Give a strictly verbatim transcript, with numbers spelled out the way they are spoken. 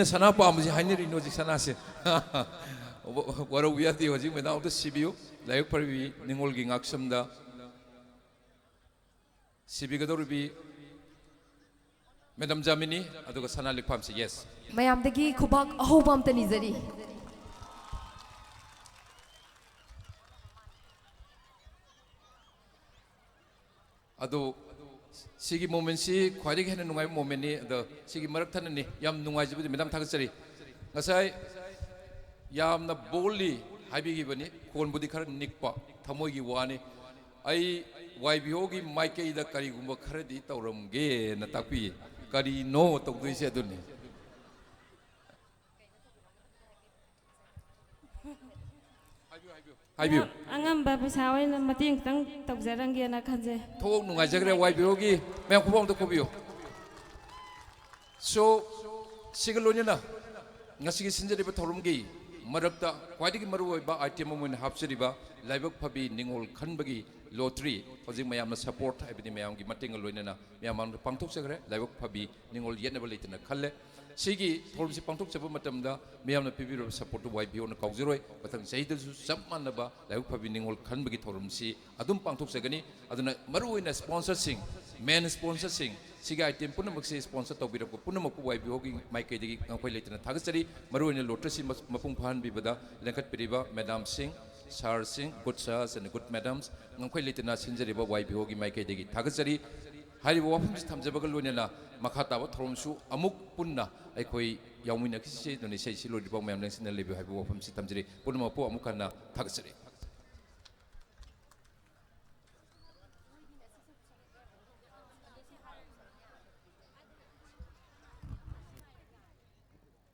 ꯁꯅꯥ ꯄꯥꯝꯕꯁꯤ ꯍꯥꯏꯅꯔꯤꯅꯣ ꯍꯧꯖꯤꯛ ꯁꯅꯥꯁꯦ? ꯋꯥꯔꯧꯕ ꯌꯥꯗꯦ꯫ ꯍꯧꯖꯤꯛ ꯃꯦꯗꯥꯝ ꯑꯝꯇ ꯁꯤꯕꯤꯌꯨ꯫ ꯂꯥꯏꯕꯛ ꯐꯕꯤ ꯅꯤꯉꯣꯜꯒꯤ ꯉꯥꯛꯁꯝꯗ ꯁꯤꯕꯤꯒꯗꯧꯔꯤꯕꯤ ꯃꯦꯗꯥꯝ ꯖꯥꯃꯤꯅꯤ, ꯑꯗꯨꯒ ꯁꯅꯥ ꯂꯤꯛꯐꯥꯝꯁꯤ꯫ Yes꯫ ꯃꯌꯥꯝꯗꯒꯤ ꯈꯨꯕꯥꯛ ꯑꯍꯧꯕ ꯑꯝꯇ ꯅꯤꯖꯔꯤ꯫ ꯑꯗꯣ ꯁꯤꯒꯤ momentꯁꯤ ꯈ꯭ꯋꯥꯏꯗꯒꯤ ꯍꯦꯟꯅ ꯅꯨꯡꯉꯥꯏꯕ momentꯅꯤ꯫ ꯑꯗꯣ ꯁꯤꯒꯤ ꯃꯔꯛ ꯊꯠꯅꯅꯤ꯫ ꯌꯥꯝ ꯅꯨꯡꯉꯥꯏꯖꯕꯗꯤ ꯃꯦꯗꯥꯝ ꯊꯥꯒꯠꯆꯔꯤ꯫ ꯉꯁꯥꯏ ꯌꯥꯝꯅ boldly ꯍꯥꯏꯕꯤꯈꯤꯕꯅꯤ꯫ ꯈꯣꯟꯕꯨꯗꯤ ꯈꯔ ꯅꯤꯛꯄ, ꯊꯃꯣꯏꯒꯤ ꯋꯥꯅꯤ꯫ ꯑꯩ ꯋꯥꯏ ꯕꯤ ꯑꯣꯒꯤ ꯃꯥꯏꯀꯩꯗ ꯀꯔꯤꯒꯨꯝꯕ ꯈꯔꯗꯤ ꯇꯧꯔꯝꯒꯦꯅ ꯇꯥꯛꯄꯤꯌꯦ꯫ ꯀꯔꯤꯅꯣ ꯇꯧꯗꯣꯏꯁꯦ ꯑꯗꯨꯅꯤ꯫ ꯍꯥꯏꯕꯤꯌꯨ꯫ ꯑꯉꯝꯕ ꯄꯩꯁꯥ ꯑꯣꯏꯅ ꯃꯇꯦꯡ ꯈꯤꯇꯪ ꯇꯧꯖꯔꯝꯒꯦꯅ ꯈꯟꯖꯩ꯫ ꯊꯣꯛ ꯅꯨꯡꯉꯥꯏꯖꯈ꯭ꯔꯦ ꯋꯥꯏ ꯕꯤ ꯑꯣꯒꯤ꯫ ꯃꯌꯥꯝ ꯈꯨꯕꯥꯛ ꯑꯝꯇ ꯈꯨꯕꯤꯌꯨ꯫ So, ꯁꯤꯒ ꯂꯣꯏꯅꯅ ꯉꯁꯤꯒꯤ ꯁꯤꯟꯖꯔꯤꯕ ꯊꯧꯔꯝꯒꯤ ꯃꯔꯛꯇ ꯈ꯭ꯋꯥꯏꯗꯒꯤ ꯃꯔꯨꯑꯣꯏꯕ item ꯑꯃ ꯑꯣꯏꯅ ꯍꯥꯞꯆꯔꯤꯕ ꯂꯥꯏꯕꯛ ꯐꯕꯤ ꯅꯤꯉꯣꯜ ꯈꯟꯕꯒꯤ lottery, ꯍꯧꯖꯤꯛ ꯃꯌꯥꯝꯅ support ꯍꯥꯏꯕꯗꯤ ꯃꯌꯥꯝꯒꯤ ꯃꯇꯦꯡꯒ ꯂꯣꯏꯅꯅ ꯃꯌꯥꯝ ꯃꯥꯡꯗ ꯄꯥꯡꯊꯣꯛꯆꯈ꯭ꯔꯦ꯫ ꯂꯥꯏꯕꯛ ꯐꯕꯤ ꯅꯤꯉꯣꯜ ꯌꯦꯠꯅꯕ ꯂꯩꯇꯅ ꯈꯜꯂꯦ꯫ ꯁꯤꯒꯤ ꯊꯧꯔꯝꯁꯤ ꯄꯥꯡꯊꯣꯛꯆꯕ ꯃꯇꯝꯗ ꯃꯤꯌꯥꯝꯅ ꯄꯤꯕꯤꯔꯕ supportꯇꯨ ꯋꯥꯏ ꯕꯤ ꯑꯣꯅ ꯀꯥꯎꯖꯔꯣꯏ꯫ ꯃꯊꯪ ꯆꯍꯤꯗꯁꯨ ꯆꯞ ꯃꯥꯟꯅꯕ ꯂꯥꯏꯕꯛ ꯐꯕꯤ ꯅꯤꯉꯣꯜ ꯈꯟꯕꯒꯤ ꯊꯧꯔꯝꯁꯤ ꯑꯗꯨꯝ ꯄꯥꯡꯊꯣꯛꯆꯒꯅꯤ꯫ ꯑꯗꯨꯅ ꯃꯔꯨꯑꯣꯏꯅ sponsorꯁꯤꯡ, main sponsorꯁꯤꯡ, ꯁꯤꯒꯤ item ꯄꯨꯝꯅꯃꯛꯁꯤ sponsor ꯇꯧꯕꯤꯔꯛꯄ ꯄꯨꯝꯅꯃꯛꯄꯨ ꯋꯥꯏ ꯕꯤ ꯑꯣꯒꯤ ꯃꯥꯏꯀꯩꯗꯒꯤ ꯉꯝꯈꯩ ꯂꯩꯇꯅ ꯊꯥꯒꯠꯆꯔꯤ꯫ ꯃꯔꯨꯑꯣꯏꯅ lotteryꯁꯤ ꯃꯄꯨꯡ ꯐꯥꯍꯟꯕꯤꯕꯗ ꯂꯦꯡꯈꯠꯄꯤꯔꯤꯕ madamꯁꯤꯡ, sirꯁꯤꯡ, good sirs and good madams, ꯉꯝꯈꯩ ꯂꯩꯇꯅ ꯁꯤꯟꯖꯔꯤꯕ ꯋꯥꯏ ꯕꯤ ꯑꯣꯒꯤ ꯃꯥꯏꯀꯩꯗꯒꯤ ꯊꯥꯒꯠꯆꯔꯤ꯫ ꯍꯥꯏꯔꯤꯕ ꯋꯥꯐꯝꯁꯤ ꯊꯝꯖꯕꯒ ꯂꯣꯏꯅꯅ ꯃꯈꯥ ꯇꯥꯕ ꯊꯧꯔꯝꯁꯨ ꯑꯃꯨꯛ ꯄꯨꯟꯅ ꯑꯩꯈꯣꯏ ꯌꯥꯎꯃꯤꯟꯅꯈꯤꯁꯤ꯫ ꯑꯗꯨꯅ ꯏꯁꯩꯁꯤ ꯂꯣꯏꯗ꯭ꯔꯤꯐꯥꯎ ꯃꯌꯥꯝ ꯂꯦꯡꯁꯤꯟꯅ ꯂꯩꯕꯤꯌꯨ ꯍꯥꯏꯕ ꯋꯥꯐꯝꯁꯤ ꯊꯝꯖꯔꯤ꯫ ꯄꯨꯝꯅꯃꯛꯄꯨ ꯑꯃꯨꯛ ꯍꯟꯅ ꯊꯥꯒꯠꯆꯔꯤ꯫